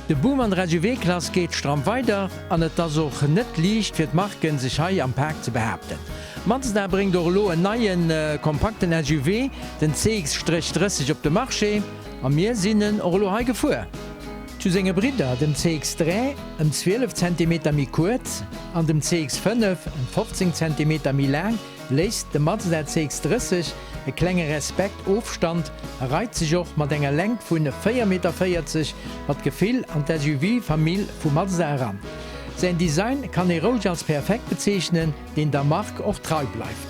De Boom an der SUV-Klass geet stramm weider an et ass och net liicht fir d'Marken sech hei am Pak ze behaapten. Mazda bréngt och elo en neie kompakten SUV, den CX-30 op de Marché a mir sinn en och elo hei gefuer. Zu senge Bridder, dem CX-3 ëm 12 Zentimeter méi kuerz an dem CX-5 ëm 15 Zentimeter méi laang, léisst de Mazda CX-30 e klenge Respekt Ofstand a reit sech och mat enger Längt vun 4,40 Meter mat Gefill an d'SUV-Famill vu Mazda eran. Säin Design kann ee roueg als perfekt bezeechnen, deen der Mark och trei bleift.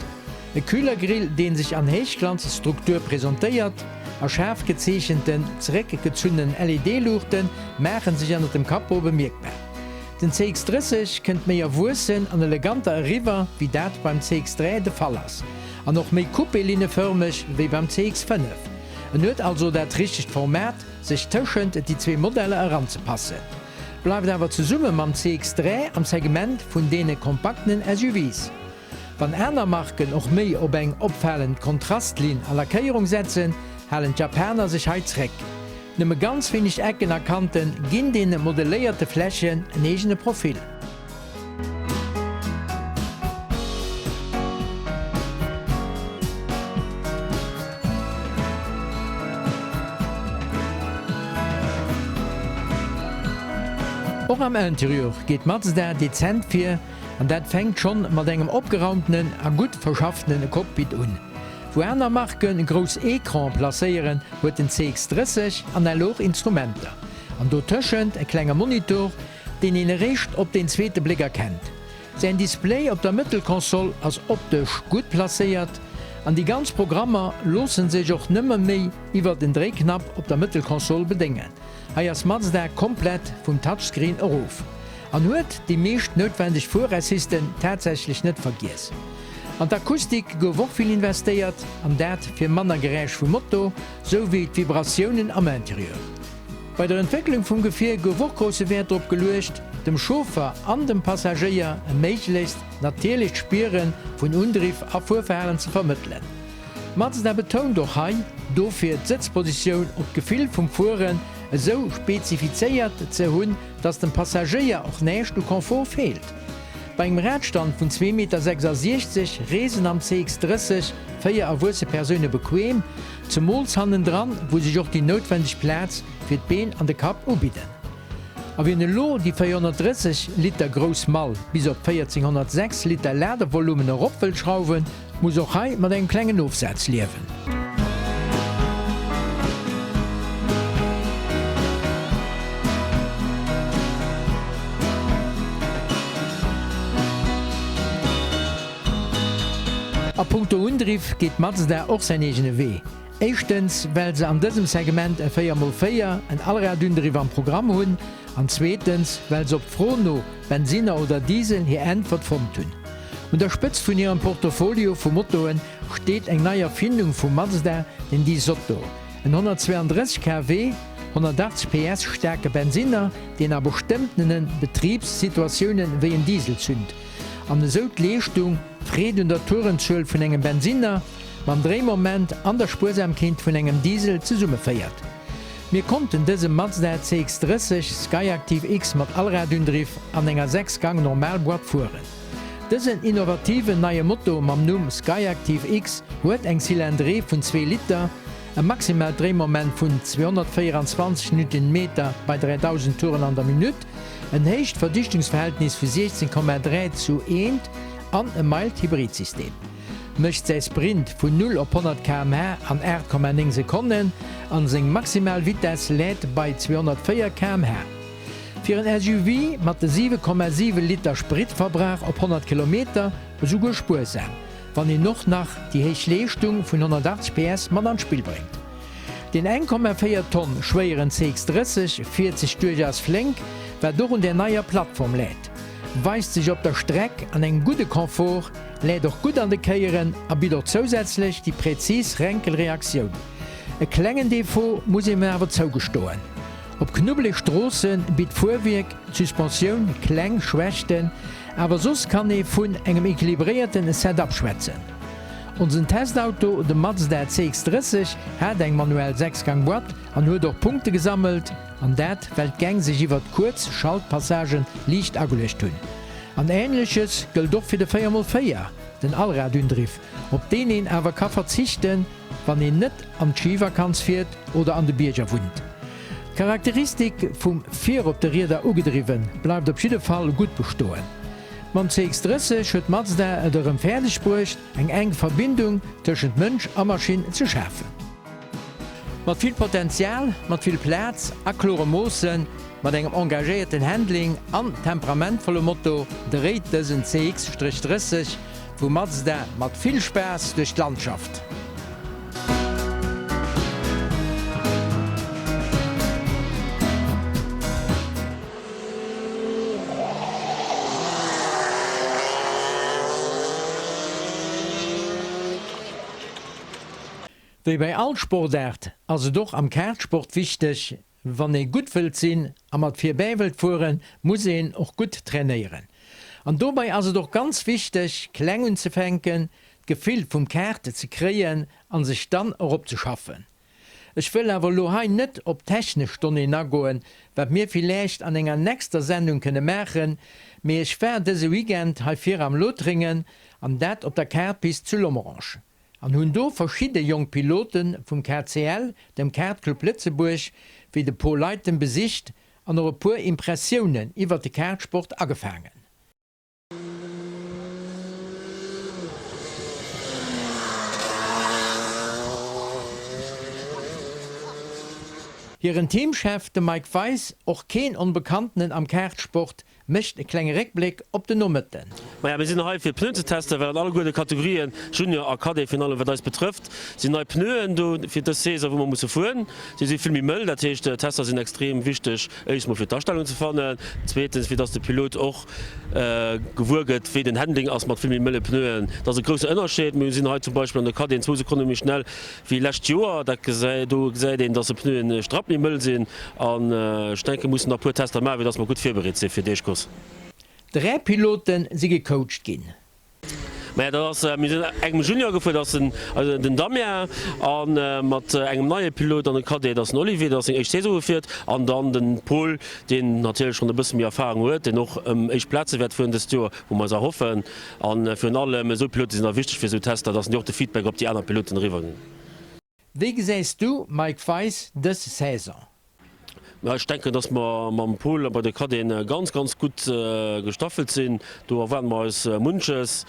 E Kühlergrill, deen sech an Héichglanzstruktur presentéiert, a schaarf gezeechenten, zeréckgezunnen LED-Luuchte maache sech ënnert dem Capot bemierkbar. Den CX-30 kënnt méi erwuessen an eleganter eriwwer, wéi dat beim CX-3 de Fall ass, an och méi coupé-linnefërmeg wéi beim CX-5. En huet also dat richtegt Format, sech tëschent déi zwee Modeller eranzepassen, bleift awer zesumme mam CX-3 am Segment vun deene kompaktenen SUVs. Wann aner Marken och méi op eng opfalend Kontrastlinn a Lackéierung setzen, halen d'Japaner sech hei zréck. Nëmme ganz wéineg Ecken a Kante ginn deene modelléierte Flächen en eegene Profil. Och am Interieur geet Mazda dezent vir. An dat fänkt schonn mat engem opgeraumtenen a gutt verschaffene Cockpit un. Wou aner Marke grouss Ecrane placéieren, huet den CX-30 analog Instrumenter. An dotëschent e klenge Monitor, deen een eréischt op den zweete Bléck erkennt. Säin Display op der Mëttelkonsol ass optesch gutt placéiert an déi ganz Programmer loosse sech och nëmme méi iwwert en Dréiknapp op der Mëttelkonsol bedéngen. Hei ass Mazda komplett vum Touchscreen erof an huet déi meescht noutwendeg Fuerassisten tatsächlech net vergiess. An d'Akustik gouf och vill investéiert, an dat fir manner Geräisch vum Moto, sou wéi d'Vibratiounen am Interieur. Bei der Entwécklung vum Gefier gouf och grousse Wäert drop geluecht, dem Chauffer an dem Passagéier e méiglechst natierlecht Spiere vun Undriff a Fuerverhalen ze vermëttelen. Mazda betount och hei dofir d'Sëtzpositioun op d'Gefill vum Fueren esou spezifizéiert ze hunn, dass dem Passagéier och näischt u Confort feelt. Bei engem Radstand vun 2,66 Meter reesen am CX-30 véier erwuesse Persoune bequeem, zemools hannendran, wou sech och déi noutwendeg Plaz fir d'Been an de Kapp ubidden. A wien elo déi 430 Liter grouss Mall bis op 1406 Liter Ladevolumen erop wëllt schrauwen, muss och hei mat engem klengen Ofsaz liewen. A punkto Undriff geet Mazda och säin eegene Wee. Éischtens, well se an dësem Segment e 4 mol 4, en Allradundriff am Programm hunn, an zweetens, well se op d'Fro no Bensinner oder Diesel hir Äntwert fonnt hunn. Un der Spëtzt vun hirem Portofolio vu Motoe steet eng nei Erfindung vu Mazda, den Disotto, en 132 kW, 180 PS staarke Bensinner, deen a bestëmmtene Betribssituatioune wéi en Diesel zünt an esou d'Leeschtung, d'Freed un der Tourenzuel vun engem Bensinner mam Dréimoment an der Spuersamkeent vun engem Diesel zesummeféiert. Mir konnten dëse Mazda CX-30 Skyactiv X mat Allradundriff an enger 6 Gang Normalboîte fueren. Dësen innovativen neie Moto mam Numm Skyactiv X huet eng Cylindrée vun zwee Liter, e maximaalt Dréimoment vun 224 Newtonmeter bei 3000 Touren an der Minutt, en héicht Verdichtungsverhältnis vu 16,3 zu eent an e Mild-Hybrid-System. Mécht säi Sprint vun 0 op 100 km/h an 8,9 Sekonnen an seng maximal Vitess läit bei 204 km/h. Fir en SUV mat de 7,7 Liter Spritverbrauch op 100 Kilometer esouguer spuersam, wann een och nach déi héich Leeschtung vun 180 PS mat an d'Spill bréngt. Deen 1,4 Tonn schwéieren CX-30 fiert sech duerchaus flénk, wat och un der neier Plattform läit. Weist sech op der Streck an engem gudde Confort, läit och gutt an de Kéieren a bitt och zousätzlech déi präzis Renkelreaktioun. E klengen Defaut muss een awer zougestoen, Op knubbeleg Stroosse bitt d'Fuerwierk, d'Suspensioun kleng Schwächten, awer soss kann ee vun engem equilibréierten Setup schwätzen. Onsen Testauto, de Mazda CX-30, hat eng manuell Sechsgang-Boîte an huet och Punkte gesammelt, an dat well d'Gäng sech iwwert kuerz Schaltpassagen liicht ageluecht hunn. An Ähnleches gëllt och fir de 4x4, den Allradundriff, op deen een awer ka verzichten, wann een net an d'Schivakanz fiert oder an de Bierger wunnt. D'Charakteristik vum vir op de Rieder ugedriwwen bleift op jidde Fall gutt bestoen. Mam CX-30 huet Mazda et erëm fäerdeg bruecht, eng enk Verbindung tëschent Mënsch a Maschinn ze schafen. Mat vill Potenzial, mat vill Plaz a klore Moossen, mat engem engagéierten Handling an temperamentvollem Moto dréit dësen CX-30 vu Mazda mat vill Spaass duerch d'Landschaft. Wéi bei all Sportaart ass et och am Kartsport wichteg, wann ee gutt wëllt sinn a mat virbäi wëllt fueren, muss een och gutt trainéieren. An dobei ass et och ganz wichteg, kleng unzefänken, d'Gefill vum Kart ze kréien a sech dann eropzeschaffen. Ech wëll awer elo hei net op technesch Donnéeën agoen, wat mir villäicht an enger nächster Sendung kënne maachen, mee ech war dëse Weekend hei vir am Lothringen, an dat op der Kartpist zu Lomerange, an hunn do verschidde jonk Pilote vum KCL, dem Kart Club Lëtzebuerg, wéi de Paul Leiten besicht an och e puer Impressiounen iwwert de Kartsport agefaangen. Hiren Teamchef, de Mike Weis, och keen Onbekanntenen am Kartsport, mécht e klenge Réckbléck op den Nomëtten. Maja, mir sinn hei fir Pneuen ze testen, well an alleguer de Kategorien, Junior a Cadet, virun allem wat eis betrëfft, sinn nei Pneuen do fir dës Saison, wou mer musse fueren. Si si vill méi mëll, dat heescht d'Tester sinn extrem wichteg, éischts mol fir d'Astellung ze fannen, zweetens fir dass de Pilot och gewuer gëtt, wéi den Handling ass mat vill méi mëlle Pneuen. Dat ass e grousse Ënnerscheed. Mir sinn hei zum Beispill an de Cadeten zwou Sekonne méi schnell wéi lescht Joer. Dat gesäit, do gesäit een, dass de Pneuen e Strapp méi mëll sinn. An ech denken, mir mussen nach e puer Tester maachen, fir dass mer gutt virbereet si fir déi éischt Course. 3 Pilote si gecoacht ginn. Maja, dat ass, mir sinn engem Junior gefuer, dat ass den, den Damien, a mat engem neie Pilot an de Cadet, dat ass den Olivier, dat ass seng éischt Saison gefiert, an dann den Paul, deen natierlech schonn e bësse méi Erfarung huet, deen och ëm éischt Plaze wäert fueren dëst Joer, wou mer eis erhoffen. A virun allem esou Pilote sinn da wichteg fir esou Tester, dass en déi och de Feedback op déi aner Piloten eriwwer ginn. Wéi gesäis du, Mike Weis, dës Saison? Mä ech denken, dass mer mam Paul a bei de Cadeten ganz, ganz gutt gestaffelt sinn. Do erwaarde mer eis munches.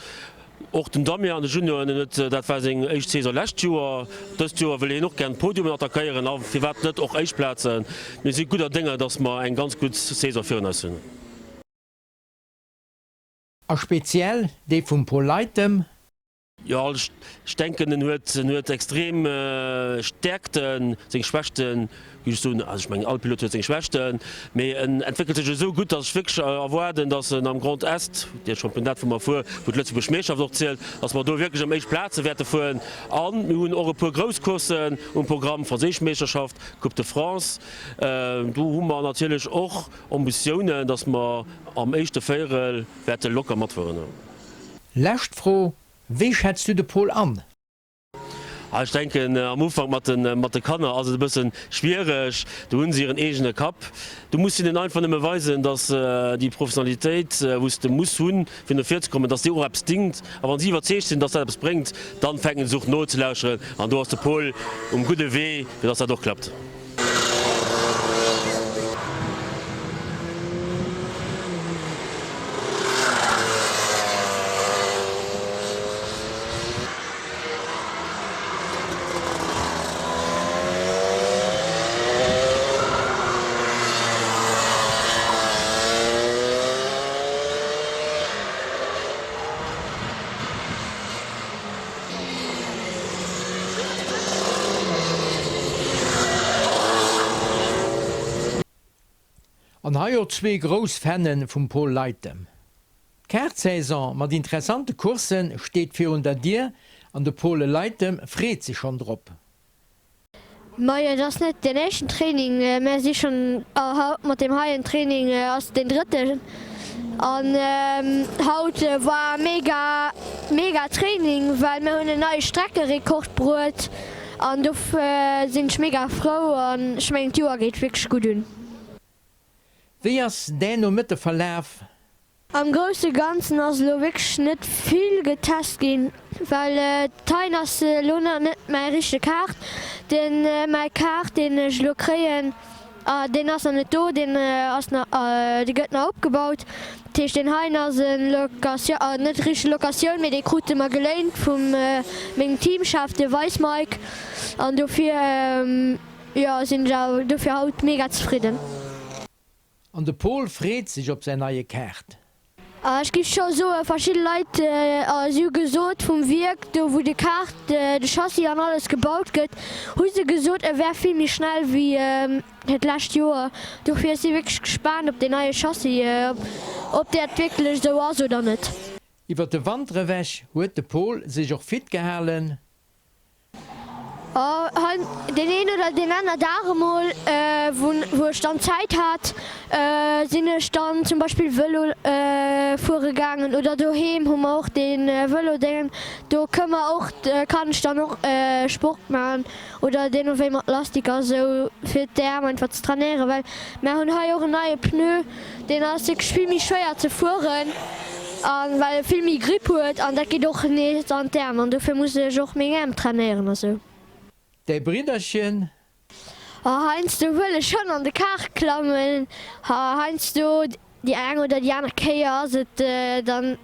Och den Damien an de Junioren, en huet, dat war seng éischt Saison lescht Joer. Dëst Joer wëll hien och gären d'Podiumen attackéieren a firwat net och éischt Plazen. Mir si gudder Dénger, dass mer eng ganz gutt Saison virun eis hunn. A speziell déi vum Paul Leytem. Jo, ech denken en huet, en huet extrem Stäerkten, seng Schwächten, géif ech soen, also ech mengen all Pilot huet seng Schwächten, mee en entwéckelt sech esou gutt, datt ech wierklech erwaarden, datt en am Grand Est, dee Championnat wou mer fuer, wou d'Lëtzebuerg Meeschterschaft och zielt, datt mer do wierklech ëm éischt Plaze wäerte fueren. A mir hunn och e puer grouss Courssen um Programm, franséisch Meeschterschaft, Coupe de France, do hu mer natierlech och Ambitiounen, datt mer am éischte Véierel wäerte locker matfueren. Lescht Fro, Wéi schätz du de Paul an? Ah, ech denken am Ufank mat de mat de Kanner ass et e bëssen schwiereg, do hunn se hiren eegene Kapp. Du muss hinnen einfach nëmme weisen, dass déi Professionalitéit, wou s de muss hunn, fir no vir ze kommen, dass déi och eppes dingt. A wann si iwwerzeegt sinn, dass dat eppes bréngt, dann fänken se och nozelauschteren. An do ass de Paul um gudde Wee, fir dass dat och klappt. An hei och zwee grouss Fannen vum Paul Leytem. D'Kartsaison mat interessante Courssen steet virun der Dier an de Paul Leytem freet sech schonn drop. Majo, et ass net deen éischten Training, mär si schonn haut mat deem heien Training ass deen drëtten. An haut war mega mega Training, well mir hunn en neie Streckerekord bruet an dofir sinn ech mega frou an ech mengen d'Joer geet wierklech gutt un. Wéi ass däin Nomëtte verlaf? Am grousse Ganzen ass elo wierklech net vill getest ginn, well d'Hein ass elo nach net mäi richtege Kart. Den mäi Kart deen ech elo kréien, deen ass nach net do, deen ass nach, dee gëtt nach opgebaut. Dat heescht deen heien ass en Location, net richteg Locatioun, mee dee krute mer geléint vum mengem Teamchef, de Weis Mike, an dofir jo sinn ech awer dofir haut mega zefridden. An de Pol freet sech op säin neie Kaart. Ech giff scho soen, verschidde Leit, si hu gesot, vum Wierk, do wou de Kart, de Chassis an alles gebaut gëtt, hu se gesot, e wär vill méi schnell wéi dat lescht Joer. Dofir si wierklech gespaant op deen neie Chassis, ob dat wierklech esou ass oder net. Iwwer de Wanter ewech huet de Pol sech och fit gehalen. Deen een oder deen aner Dag emol, wou ech dann Zäit hat, sinn ech dann zum Beispill Vëlo fuere gaangen oder doheem hu mer och dee Vëlodéngen, do kënne mer och, kann ech dann och Sport maachen oder deemno wéi mat Lastik a sou fir d'Äerm einfach ze trainéieren, well mer hunn hei och en neie Pneu. Deen ass wierklech vill méi schwéier ze fueren an well e vill méi Grip huet an dat geet och nees an d'Äerm an dofir muss ech och meng Äerm trainéieren a sou. Däi Bridderchen? Heiansdo wëll ech schonn an de Kar klammen, heiansdo déi eng oder déi aner Kéier ass et dann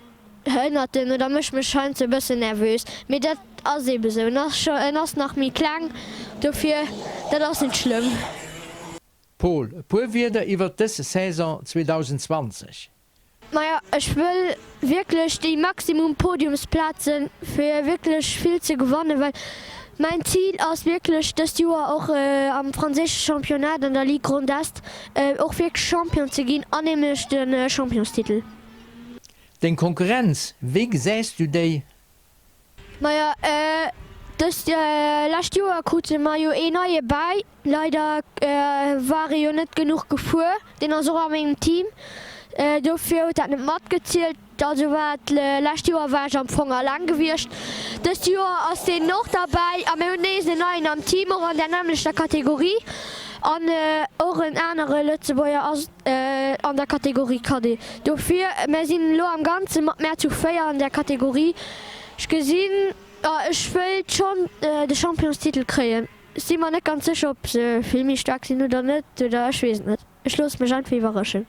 hënnert en oder mécht mech heiansdo e bëssen nervös, mee dat ass eebe sou, en ass scho, en ass nach méi kleng, dofir dat ass net schlëmm. Paul, e puer Wierder iwwert dës Saison 2020. Maja, ech wëll wierklech déi maximum Podiumsplazen fir wierklech vill ze gewannen, well mäin Zil ass wierklech dëst Joer och am franséische Championnat an der Ligue Grand Est och wierklech Champion ze ginn an nämlech de Championstitel. Deng Konkurrenz, wéi gesäis du déi? Maja, dëst lescht Joer krute mer jo een neie bäi. Leider war e jo net genuch gefuer, deen ass och a mengem Team, dofir huet dat net matgezielt. Also war et lescht Joer war ech am Fong alleng gewiescht. Dëst Joer ass deen och derbäi a mir hunn nees en neien am Team, och an där nämmlechter Kategorie an och en anere Lëtzebuerger ass an der Kategorie Cadet. Dofir, mär sinn elo am Ganze mat mär zu 4 an där Kategorie. Ech gesinn, ech wéilt schonn de Championstitel kréien. Ech si mer net ganz sécher ob se vill méi staark sinn oder net, oder ech weess et net. Ech loosse mech einfach iwwerraschen.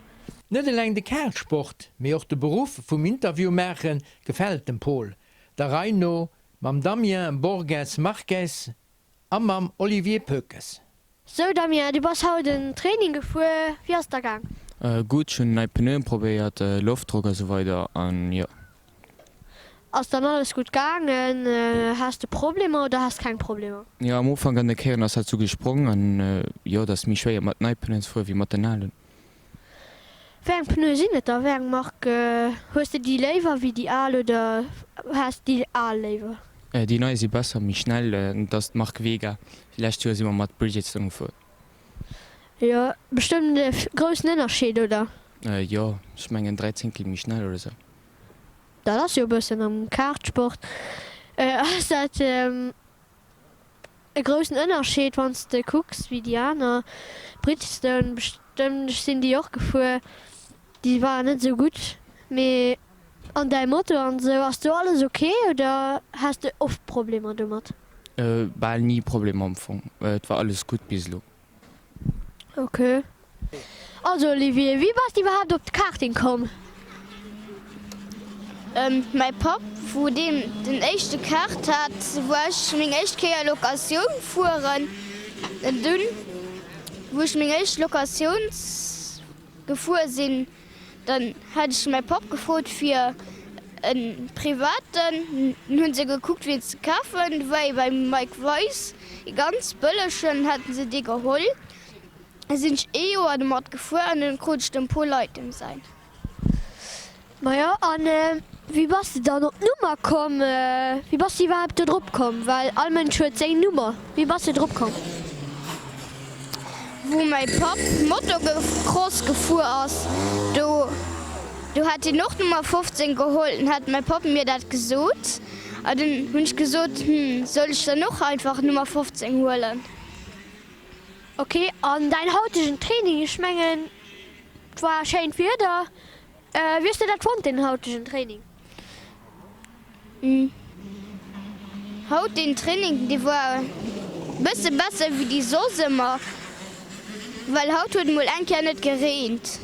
Net eleng de Kartsport, mee och de Beruff vum Interview maache gefält dem Pol. Der Rei no mam Damien Borges Marques a mam Olivier Poekes. Sou Damien, du bass haut en Training gefuer, wéi ass et der gaang? Gutt, ech hunn nei Pneuen probéiert, Loftdrock a sou weider an jo. Ass dann alles gutt gaangen? Has de Problemer oder has keng Problemer? Jo, am Ufank an de Kéieren ass dat sou gesprong an jo, et ass méi schwéier mat nei Pneuen ze fueren wéi mat den alen. Wéi eng Pneue sinn et da? Wéi eng Mark? Hues de déi léiwer wéi déi al oder has de déi al léiwer? Déi nei si besser, méi schnell, et ass d'Mark Vega. Lescht Joer si mer mat Bridgestone gefuer. Jo, bestëmmt e groussen Ënnerscheed, oder? Jo, ech mengen 3 Zéngtel méi schnell oder sou. Dat ass jo e bëssen am Kartsport ass dat e groussen Ënnerscheed, wann s de kucks wéi déi aner Bridgestone bestëmmt, ech sinn déi och gefuer, déi waren net esou gutt. Mee an däi Moto an esou, ass do alles ok oder has de oft Problemer domat? Bal ni Problemer am Fong, et war alles gutt bis elo. Ok. Also Olivier, wéi bass de iwwerhaapt op d'Karting komm? Mäi Papp, wou deen den éischte Kart hat, wou ech meng éischt Kéier Locatioun fueren. An dunn, wou ech meng éischt Locatioun gefuer sinn, Dann hat ech mäi Papp gefrot fir e privaten. Dunn hunn se gekuckt fir een ze kafen. Du war ee beim Mike Weis, ee ganz bëllegen, haten se dee geholl. Da sinn ech ee Joer domat gefuer an dunn krut ech dem Paul Leytem säin. Majo, an wéi bass de dann op d'Nummer komm? Wéi bass de iwwerhaapt do drop komm? Well all Mënsch huet seng Nummer. Wéi bass de drop komm? Wou mäi Papp Motocross gefuer ass, do. Do hat hien och d'Nummer 15 geholl. Dunn hat mäi Papp mir dat gesot a dunn hunn ech gesot, Hm, soll ech dann och einfach d'Nummer 15 huelen? Ok, an däin hautegen Training, ech mengen et war schéint Wieder, wéi hues de dat fonnt deen hautegen Training? Haut deen Training dee war bësse besser wéi déi soss ëmmer, well haut huet mol eng Kéier net gereent.